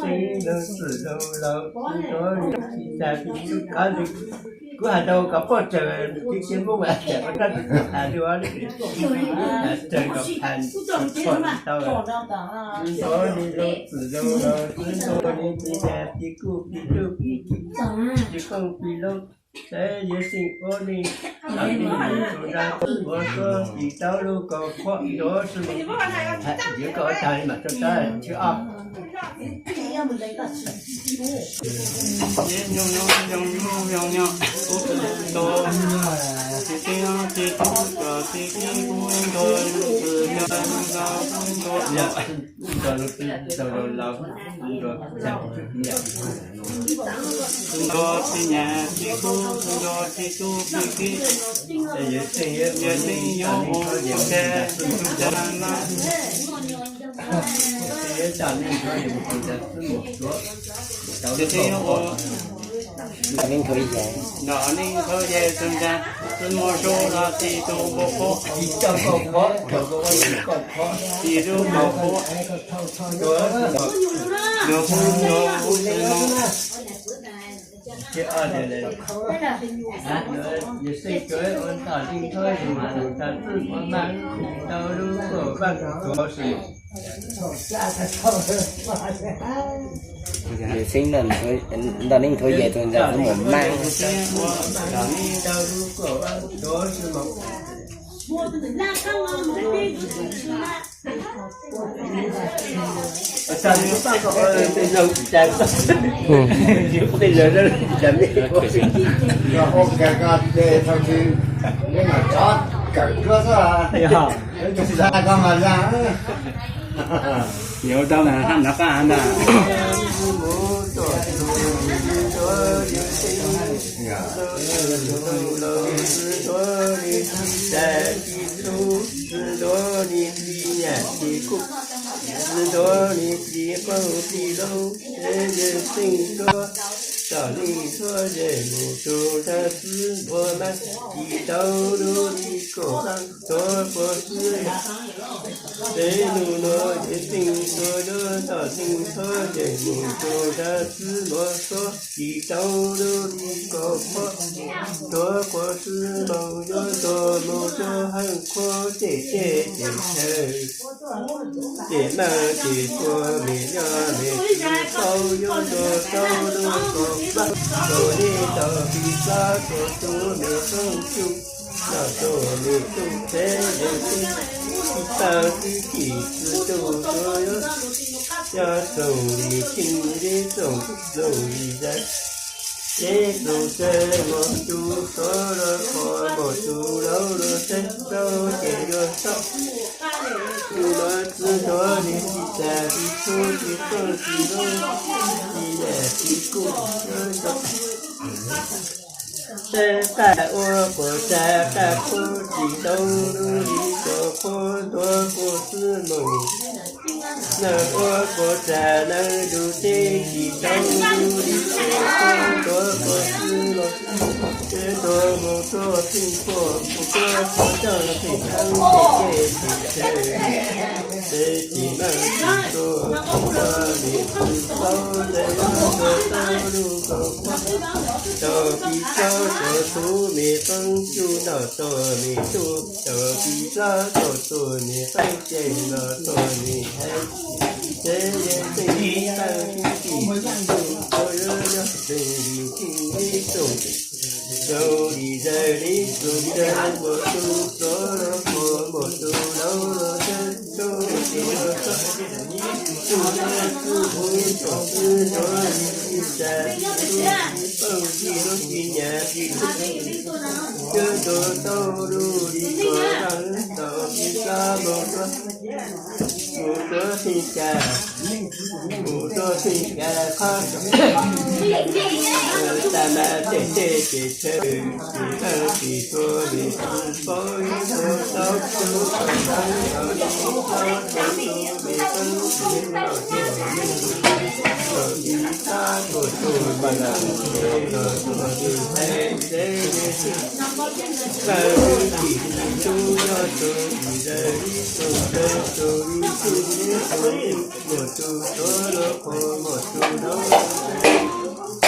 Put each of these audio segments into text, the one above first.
Xeeb Loos, Txwm Loos, Laus Xeeb Loos, Tsis Txag Pis Kub, Kub Has Daus, kom poj tsawg cia cia Hmoob mas tas ua rab tug has li ua li tsawg kom phas poj tau. Xeeb Ntuas Nis Loos, Txwm Loos, Laus Xeeb Ntuas Nis, Tsis Txag Pis Kub, Pis Tub, Pis Kub, Pis Loos, Xeeb Yawg Xeeb Ua Neej, Xeeb Ua Neej, Tsis Tau Lub Kaum Phuab, Ntuas Xeeb Mus, Yawg Kaum Tag Li Mam Tso Tab Thib Ob. Xeeb Ntuas Tsis Nyas Tsis Kub, Xeeb Ntuas Tsis Tub Pis Kib, Yawg Xeeb Yuav Ua Neej, Tub Tag Lab. Xeeb Ntuas Neej Thauj Yais, Txwm Ntsa, Xeeb Mus Su Los Tsis Tus Npau Qhuab, Tsis Tus Npau Qhuab, Ntuas Xeeb Mus. Yawg Xeeb Ntuas Neej Thauj Yais, Txwm Ntsa, Xeeb Mus Su Los Tsis Tus Npau Qhuab, Ntuas Xeeb Mus. Yawg Xeeb Ntuas Neej Thauj Yais, Txwm Ntsa, Xeeb Mus Mab. Yuav tau na hab nov qab ntag. Tom neej txhua yam mus rau tag xwb npua mab, tsis tau lub li kaum pab tuav quas xwb. Peb lub nuav Yawg Xeeb Ntuas Neej, tom neej txhua yam mus rau tag xwb npua xob, tsis tau lub li kaum pab tuav quas xwb. Moog yuav txog moog rua hawm qhua, tej teb tej chaw, tej maj tej txhua, mej nyob mej txwv tau, yuav txog tau lub kaum pab, txhua neb tau pib xab, txhua tub mej txooj tsuj, noj txhua mej txooj teb, yawg teb tsis tau tib txhij txwv tub tuav, yuav txooj li tsheej deb txooj txooj li zag, teb txooj txawg moog tsuj xov los qhov moog tsuj laug los saib rau ces yuav txhob tsuj los txwv tuav li tsis tas tsis txhub tsis txooj tsis lub tsis yam tsis kuj. Teb qaj ua quas tsav qaj qhuab, tsis tau lub li kaum pab tuav quas xwb moog. Nawj ua quas tsav nawj lug teb, tsis tau lub li kaum pab tuav quas xwb moog. Teb tuav moog tuav pheej quaj, mus tuav tuav coj los pheej txheeb, tej teb tsis chaw, teb tsis maj tsis txhua, txhua mej txwv tau, teb yuav txog tau lub kaum pab, tau pib xab, txhua tub mej qeej tsuj, noj txhua mej tsuj, tau pib xab, txhua tub mej qeej ceeb, noj txhua mej haiv, teb yeej txheej tau tib txhij txwv tub tuav, yuav nyob tseeb li tsheej deb txooj, zoo li zag deb txooj zag, moog tsuj xov los qhov moog tsuj laug los saib rau ces yuav txhob tsuj, tsuj ub tsuj huv, tsuj ntuav li tsis tas tsis txhub tsis txooj tsis lub tsis yam tsis kuj. Yuav txog tau lub li kaum pab, tau pib xab moog tuav, mus tuav pheej cas, mus tuav pheej cas qhov, tas mas tej teb tej chaw, tsis txawj tsis txhua mej txwv tau, yuav txog tau lub kaum pab, tau pib xab, txhua tub mej qeej tsuj, noj txhua mej tsuj, tau Ib sab tuaj tuaj npaj los tuaj tus ntxhais teb, Vaj Tswv Txum Tub nyob rau yim zaws ib tug tawg rau ib tug neb tug ib muaj tus tuav los qhov muaj tus nraug,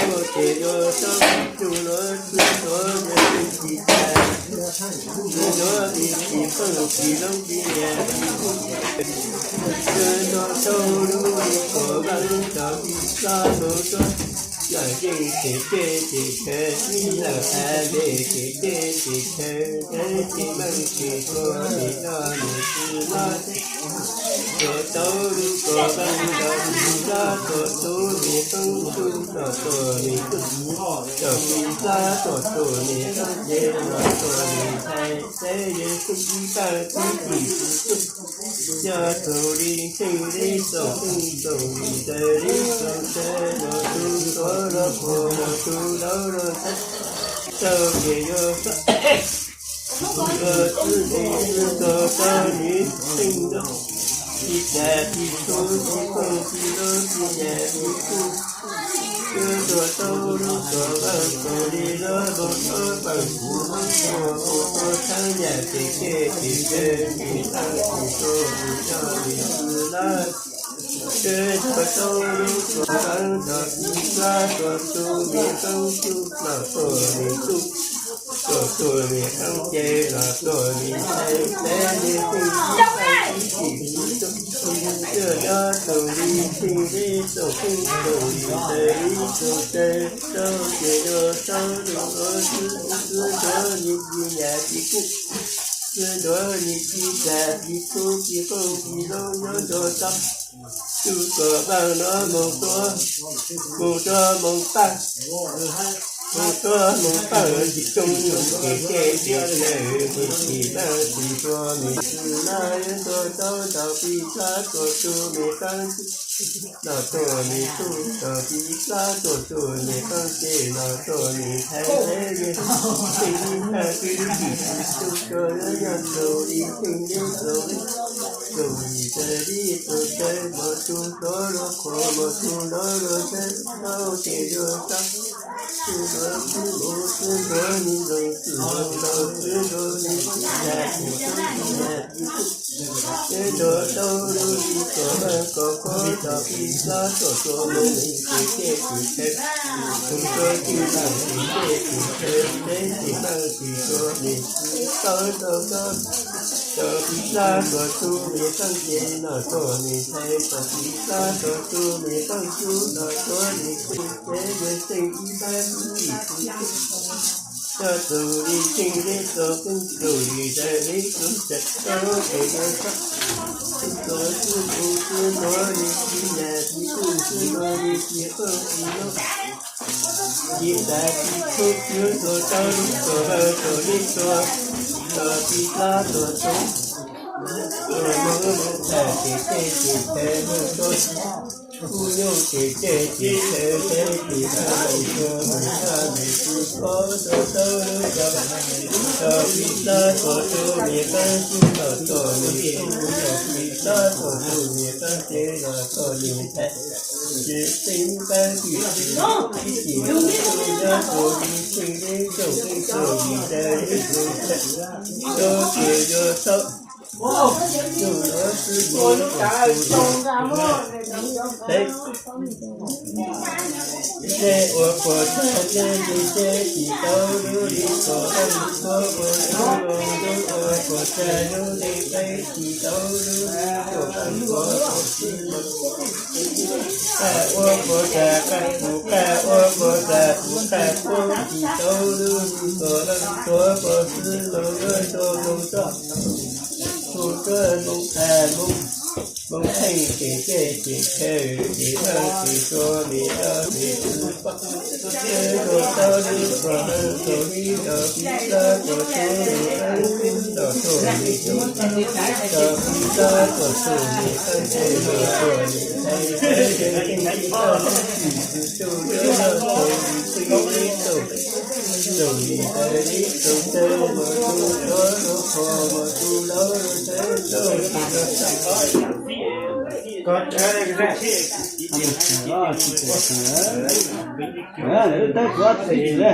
tuaj ces yuav sab tus los txwv tuav nws tsis tas, nws yuav ib tsis pheej tsis loob tsis niam, nws nrog tau lub kom vaj rau ib sab mus tuaj, lawm yeej ces ceg ces chaw, ib lawm tas ntes ces ceg ces chaw, ces meej ces tuag ces yog nws tsis lab. Tuaj tau lub kom vaj rau ib sab tuaj tus me poob tsuj los tuaj me tub, rau ib sab tuaj tus me poob ces los tuaj me ntxhais teb, Yexus ib pab tib tsis tub, yog tus li tseem li txaus tseem txaus li tawg li txaus tawg los tus tuav los qhov los tus nraug los ntxhais, tau ces yuav sab tus los txwv tus txwv tus tau nws tseem nraug, tsis tas tsis tub tsis pheej tsis loob tsis niam tsis kuj, yuav tuaj tau lub kom vaj kom li los mus tuaj pawg kuv mus tuaj mus tuaj thab yam ces ceg ces chaw ces meej ces tuag ces yog li txwv lab. Ces tuaj tau lub kom vaj rau ib sab tuaj tus me poob tsuj los tuaj me tub, tuaj tus me poob ces los tuaj me ntxhais teb, Yexus ib pab tib tsis tub, yog tus li tseem li txaus tseem txaus li tawg li txaus tawg, tau ces yuav sab tus los txwv tus txwv nrov li tsis niam tsis kuj, txwv nrov li tsis tas tsis tub tsis pheej tsis loob nyob nrog tau tus kom vaj no mus tuaj, mus tuaj mus pab, mus tuaj mus pab tsis tub ces ceg ces chaw, mus tsis pab tsis tuag ces txwv lab, yuav tuaj tau tau pib sab tuaj tus me poob tsuj los tuaj me tub, tau pib sab tuaj tus me poob ceg los tuaj me ntxhais teb, Yexus ib pab tib tsis tub, tau yuav yog tus li tseem li txaus tseem li tawg li txaus tawg, mus tus tuav los qhov mus tus nraug los ntxhais, tau ces yuav sab tus los txwv mus txwv nrov li nroo txwv nroo txwv nrov li tsis tas tsis tub tsis niam tsis kuj, ces nrog tau lub kom vaj kom qhov rau pib sab tuaj tuaj mus li ces ceg ces chaw, tus tuav ces meej ces ceg ces chaw, teb ces meej ces tuag ces txwv tau tau tau, tau pib sab tuaj tus me poob ceg los tuaj me ntxhais, tau pib sab tuaj tus me poob tsuj los tuaj me tub, ces yuav tseem ib pab tib tsis tub, yog tus li tseem li txaus tseem txaus li tawg li txaus tawg, tau ces yuav sab tus los txwv tus txwv nrov li tsis niam tsis kuj, txwv nrov li tsis pheej tsis loob, tsis tas tsis tub, yuav tuaj tau lub kom vaj rau li tuag, tau pib sab tuaj tus, tuaj mus mus tas ces ceg ces chaw, mus tuaj kuj nyuj ces ceg ces chaw, teb ces meej ces tuag, mus sab ces tsis pab, tuaj tau lub kom vaj, tau pib sab tuaj tus me poob tsuj los tuaj me tub, tau pib sab tuaj tus me poob ceg los tuaj me ntxhais, ces tseem pab tib tsis tub, tsis tub, yog tus li tseem li txaus tseem txaus li tawg li txaus tawg, tau ces yuav sab tus los txwv tus txwv nrov li tsis tas tsis tub, neb ua puas tag neb li teb tsis tau lub li kom vaj, tuav ua lub los ntub ua puas tag lub li teb tsis tau lub li kom vaj, tuav ua puas tag qaj, puas qaj ua puas tag puas qaj, tuav tsis tau lub li kom vaj, tuav puas txwv los yuav tuaj mus txog, mus tuaj mus qha mus, mus theej ces ceg ces chaw, ces meej ces tuag me nrog me txwv pab, tuaj tau lub kom vaj, tau li tau pib sab tuaj tus me poob tsuj los tuaj me tub, tau pib sab tuaj tus me poob ceg los tuaj me ntxhais, teb ces meej ces tuag, tsis tau tsis tub, yuav yog tus li tseem li txaus tseem li tawg li txaus tawg, mus tus tuav los qhov mus tus nraug los ntxhais, tau ces yuav sab Lawv lub teb txuav txim le.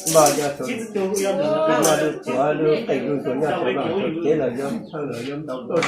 Npaj yog tus, tus no tus txuav lub qeej lub ntuas nyob rau no, tus kev los yog thawj los yog ntau tuaj.